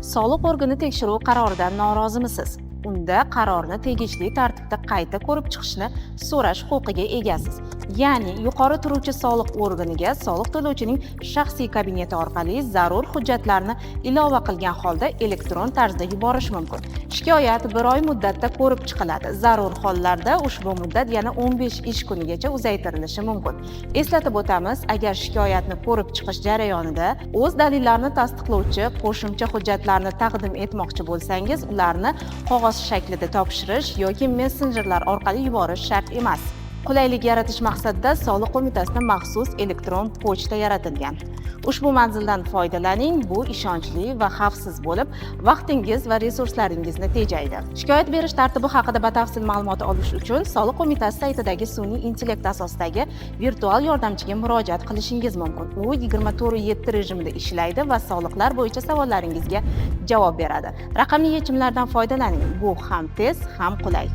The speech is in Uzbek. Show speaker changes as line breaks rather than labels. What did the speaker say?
Soliq organi tekshiruv qaroridan norozimisiz? Unda qarorni tegishli tartibda qayta ko'rib chiqishni so'rash huquqiga egasiz. Ya'ni yuqori turuvchi soliq organiga soliq to'lovchining shaxsiy kabineti orqali zarur hujjatlarni ilova qilgan holda elektron tarzda yuborish mumkin. Shikoyat bir oy muddatda ko'rib chiqiladi. Zarur hollarda ushbu muddat yana 15 ish kunigacha uzaytirilishi mumkin. Eslatib o'tamiz, agar shikoyatni ko'rib chiqish jarayonida o'z dalillarini tasdiqlovchi qo'shimcha hujjatlarni taqdim etmoqchi bo'lsangiz, ularni qog'oz shaklida topshirish yoki messenjerlar orqali yuborish shart emas. Qulaylik yaratish maqsadida Soliq qo'mitasida maxsus elektron pochta yaratilgan. Ushbu manzildan foydalaning, bu ishonchli va xavfsiz bo'lib, vaqtingiz va resurslaringizni tejaydi. Shikoyat berish tartibi haqida batafsil ma'lumot olish uchun Soliq qo'mitasi saytidagi sun'iy intellekt asosidagi virtual yordamchiga murojaat qilishingiz mumkin. U 24/7 rejimida ishlaydi va soliqlar bo'yicha savollaringizga javob beradi. Raqamli yechimlardan foydalaning. Bu ham tez, ham qulay.